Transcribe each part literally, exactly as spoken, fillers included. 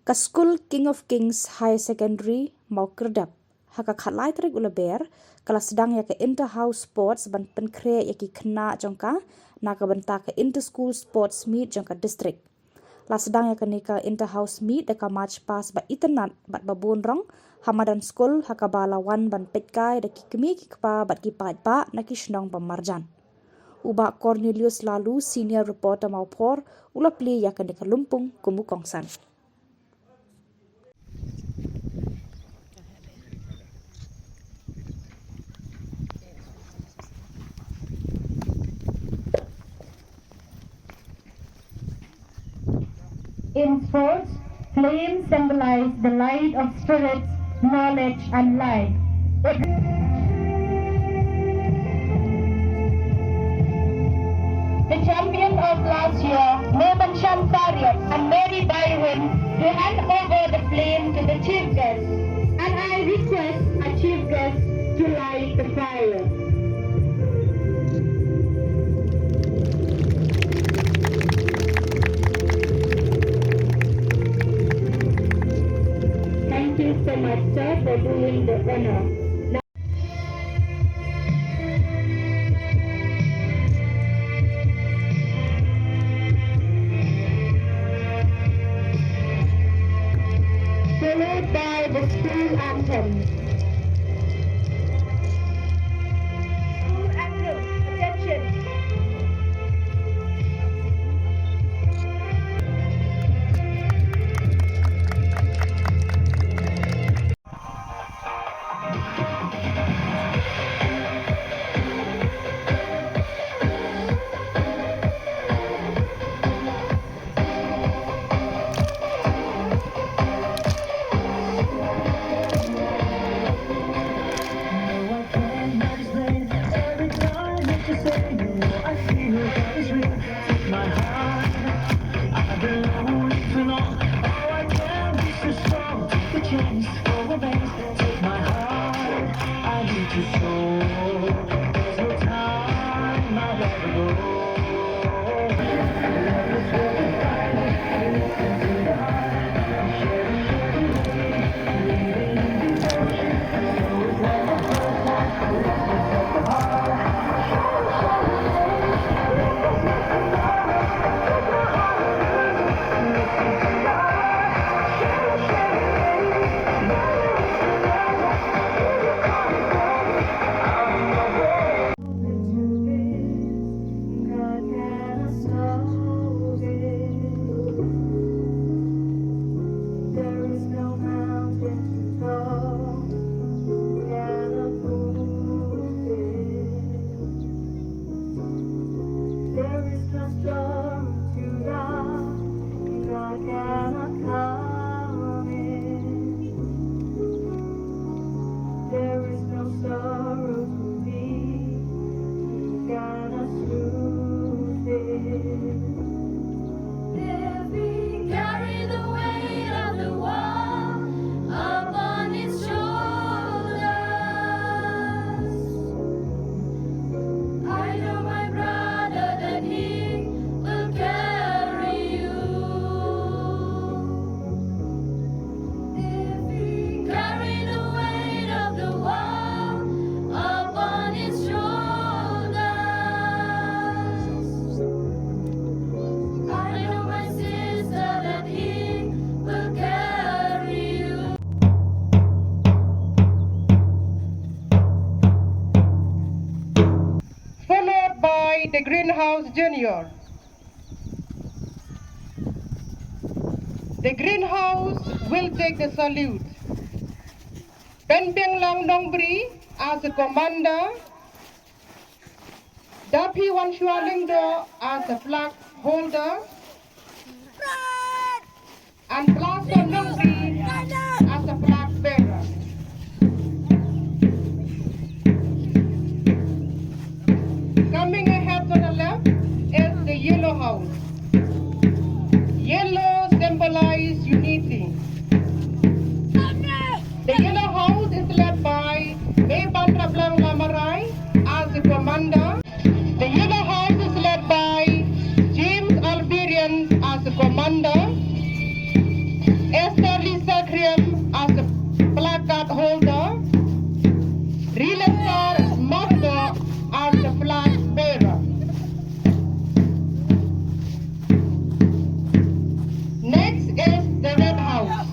Ka skul King of Kings Higher Secondary Mawkyrdep ha ka khatlai tarik u Lber ka la sdang ïa ka Inter House Sports ban pynkhreh ïa ki khynnah jong ka na ka bynta ka Inter School Sports Meet jong ka district. La sdang ïa kane ka Inter House Meet da ka march past ba itynnad bad ba bun rong ha madan skul ha kaba la wan ban peitkai da ki kmie ki kpa bad ki paidbah na ki shnong ba marjan. U Bah Cornelius Laloo, senior reporter Mawphor, u la plie ïa kane ka lympung kum u kongsan. In sports, flames symbolize the light of spirits, knowledge, and life. It The champion of last year, Moman Shan Tariq and Mary Byron, to hand over the flame to the chief guest. And I request our chief guest to light the fire. Thank you so much, sir, for doing the honor. Followed by the school anthem. School anthem, attention. There is no sorrow to be, he got us through this. If he carried the weight of the world upon his shoulders, I know, my brother, that he will carry you. If he carried the weight of the world upon his shoulders, I know, my sister, that he will carry you. Followed by the Greenhouse Junior. The Greenhouse will take the salute. Penbianglang Nongbri as a commander, Daphi Wanshwa Lyngdoh as a flag holder, and Blossom Nongbri as a flag bearer. Coming ahead to the left is the yellow house. Yellow symbolize unity. The yellow house is led by Meban Rablang Lamarai as the commander. The yellow house is led by James Alberian as the commander, S Lisa Kriam as the placard holder. Rilatar Murdoch as the flag bearer. Next is the Red House.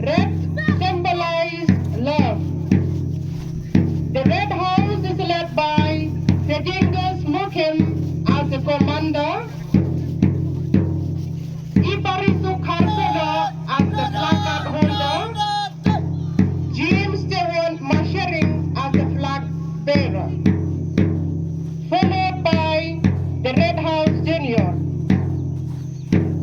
Red symbolize love. The Red House is led by Thedingus Mukim as the commander, Ibarisu Kharsodo as the placard holder, James Tewon Mashering as the flag bearer, followed by the Red House Junior.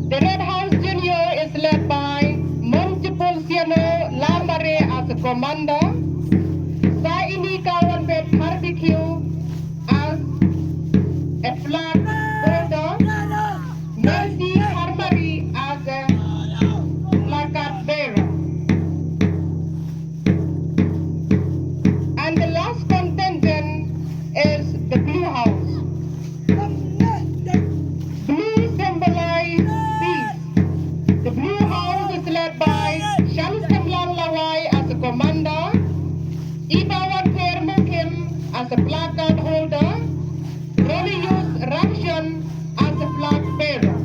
The Red House Junior is led by Montipul Siano Lamare as a commander, Saini Kawan Barbecue as a flag holder, Mercy Harmari as a placard bearer. And the last contingent is the Blue House. Blue symbolize peace. The Blue House is led by Shamsem Lang Lawai as a commander, Ibawan Ter Mukim as a placard holder, Ronius Ramshan as a flag bearer,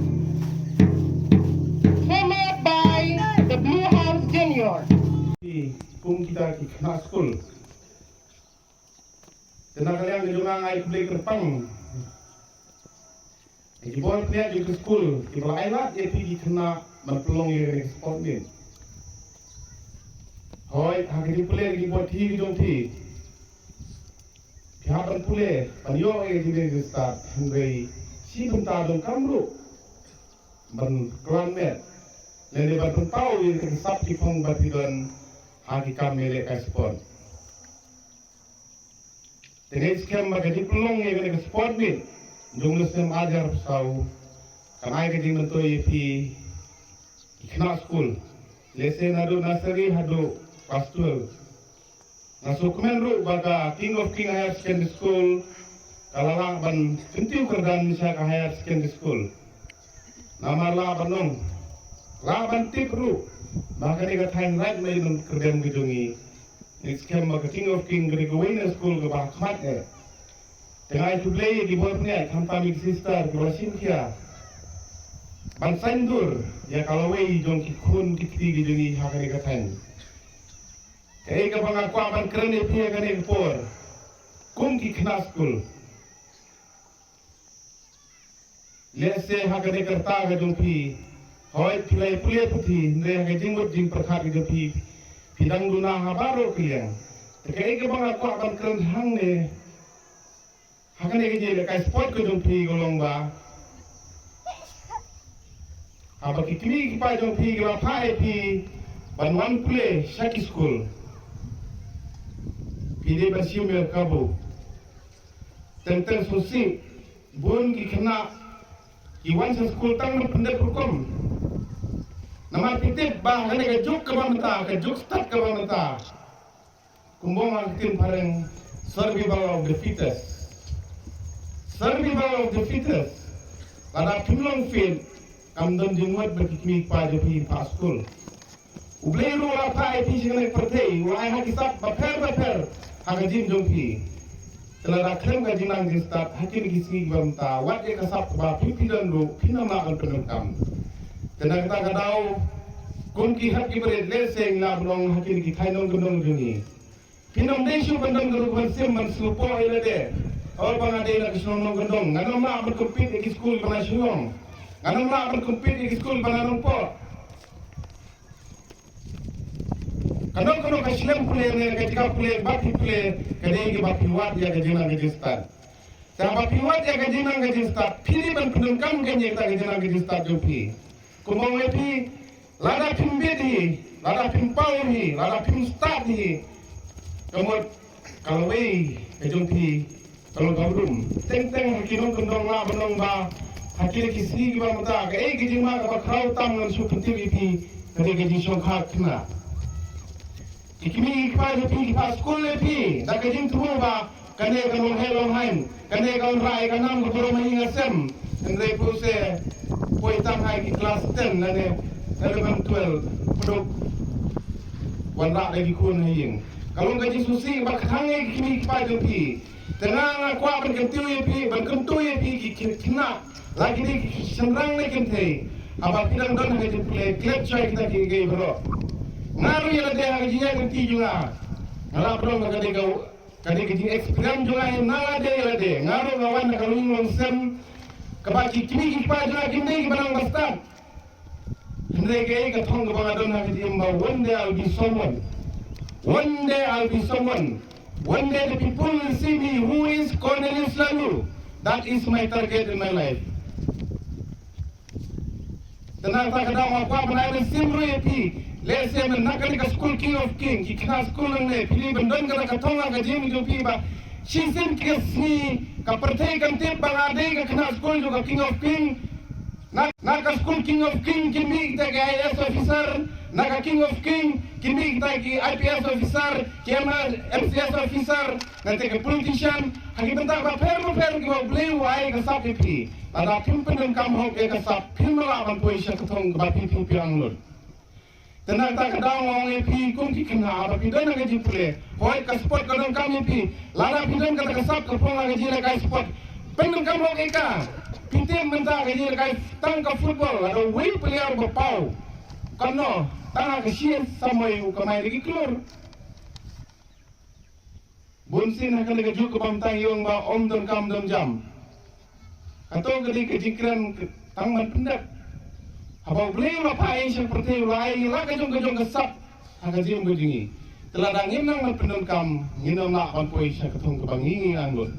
followed by the Blue House Junior. Kum kita ki khynnah skul. Te na ka liang ka jong nga nga ai khublei kyrpang ïa ki bor pynïaid jong ki skul kiba la ai lad ïa phi ki khynnah ban pynlong ïa kane ka sport meet. Hooid, ha ka jingpule ka jingpule ka jong phi, phi hap ban pule ban ïoh ïa ka jingstad, hynrei shi bynta donkam ruh ban khlad met lane ban pynpaw ïa ka sap ki phong ba phi don ha ki kam ïalehkai sport. Te nga ngeit skhem ba ka jingpynlong ïa kane ka sport meet jong u snem ar hajar arphew saw kan ai ka jingmyntoi ïa phi ki khynnah skul, lehse naduh nursery haduh class twelve. Nga sngewkmen ruh ba ka King of King Higher Secondary School ka la lah ban kyntiew kyrdan sha ka Higher Secondary School. Namar lah ban ong, lah ban tip ruh ba kane ka thaiñ Raid Maïnun Kyrdem ka jong ngi. Ngi skhem ba ka King of King ka dei kawei na skul kaba ha khmat eh. Te nga ai khublei ïa ki bor pynïaid, khamtam ïa ki sister kiba la shim khia ban saiñdur ïa ka lawei jong ki khun ki kti ki jong ngi ha kane ka thaiñ. Kaei kaba nga kwah ban kren ïa phi ha kane ka por kum ki khynnah skul. Lehse ha kane ka rta ka jong phi, hooid phi la ïa pule puthi, hynrei ha ka jingmut jingpyrkhat ka jong phi, phi dang duna ha baroh ki liang. Te kaei kaba nga kwah ban kren hangne ha kane ka jingïalehkai sport ka jong phi ka long ba haba ki kmie ki kpa jong phi ki la phah ïa phi ban wan pule sha ki skul, phi dei ban shim ïa ka kabu. Teng teng sngewsih, bun ki khynnah ki wan sha skul tang ban pyndep rukom. Namar phi tip ba ha kane ka juk kaba mynta, ka juk stad kaba mynta, kumba ong ha ka ktien phareng, survival of the fittest. Survival of the fittest. Lada phim long fit, kam don jingmut ba ki kmie ki kpa jong phi kin phah skul. U Blei ruh u la phah ïa phi sha kane ka pyrthei, u la ai ha ki sap bapher bapher ha ka jingim jong phi. Te lada khlem ka jingnang jingstad ha kine ki sngi kiba mynta, wat ïa ka sap kaba phi phi don ruh phin ym lah ban pyndonkam. Te na kata ka daw, kum ki hep ki barit, lehse ngi lah ban ong ha kine ki thaiñ nongkyndong jong ngi, phin ym dei shuh ban don ka rukom ban shim ban sngewpoh ïa lade. O ba nga dei na ka shnong nongkyndong, ngan ym lah ban compete ïa ki skul ba na Shillong, ngan ym lah ban compete ïa ki skul ba na Nongpoh. Kano kano ka shlem pule ne ka jaka pule ba phi pule, ka dei kaba phi wad ïa ka jingnang ka jingstad. Te haba phi wad ïa ka jingnang ka jingstad, phi dei ban pyndonkam kein ïa kata ka jingnang ka jingstad jong phi. Kumba ong ïa phi, lada phim bit hi, lada phim paw hi, lada phim stad hi, ka mut ka lawei ka jong phi ka long kaba dum. Teng teng ha ki nongkyndong lah ban ong ba ha kine ki sngi kiba mynta, kaei ka jingma kaba khraw tam ngan shu pyntip ïa phi, ka dei ka jingshongkha khynnah. Ki kmie ki kpa jong phi ki phah skul ïa phi da ka jingthmu ba kane kan long heh long haiñ, kane kan wanrah ïa ka nam ka burom ha ïing ha sem. Hynrei puse poi tang ha ki klas ten lane eleven, twelve, pduk wanrah da ki khun ha ïing. Ka long ka jingsngewsih ba kthang ïa ki kmie ki kpa jong phi. Te nga nga kwah ban kyntiew ïa phi, ban kyntu ïa phi ki khynnah, la ki dei ki shynrang ne kynthei. Haba phi dang don ha ka jingpule, klet shuwa ïa kita ki kiei baroh. Nga ruh ïa lade ha ka jingïaid lynti jong nga, nga lah ban ong ba ka dei ka Ka dei ka jingexperience jong nga na lade ïa lade. Nga ruh nga wan na ka lyngkhuh sem kaba ki kmie ki kpa jong nga kim dei kiba nang ba stad. Hynrei kaei ka thong kaba nga don ha ka jingim ba one day I'll be someone. One day I'll be someone. One day the people will see me who is Cornelius Laloo. That is my target in my life. Te na kata ka daw nga kwah ban ai mynsiem ruh ïa phi. Lehse mynta kane ka skul King of King, ki khynnah skul nangne, phi dei ban don kata ka thong ha ka jingim jong phi ba shisien ki sngi ka pyrthei kan tip ba nga dei ka khynnah skul jong ka King of King. Na, na ka skul King of King kin mih kita ki I A S officer, na ka King of King kin mih kita ki I P S officer, ki M R, M C S officer, nangta ki politician, ha ki bynta bapher bapher kiba U Blei u ai ka sap ïa phi. Lada phim pyndonkam hok ïa ka sap, phim lah ban poi sha ka thong kaba phi phi phi ang lut. Te na kata ka daw nga ong ïa phi kum ki khynnah ba phi don ha ka jingpule, hooid ka sport ka donkam ïa phi. Lada phi don kata ka sap ka phong ha ka jingïalehkai sport, pyndonkam hok ïa ka. Phi tip mynta ka jingïalehkai tang ka football, lada uwei u player ba paw, katno, tang ha ka shi samoi u kamai da ki klur. Bun sien ha kane ka juk kaba mynta ngi ong ba ym donkam don jam. Kato ka dei ka jingkren tang ban pyndep. Haba U Blei u la phah ïa ngi sha pyrthei, u la ai ïa ngi la ka jong ka jong ka sap ha ka jingim ka jong ngi. Te lada ngim nang ban pyndonkam, ngin ym lah ban poi sha ka thong kaba ngi ngi ang lut.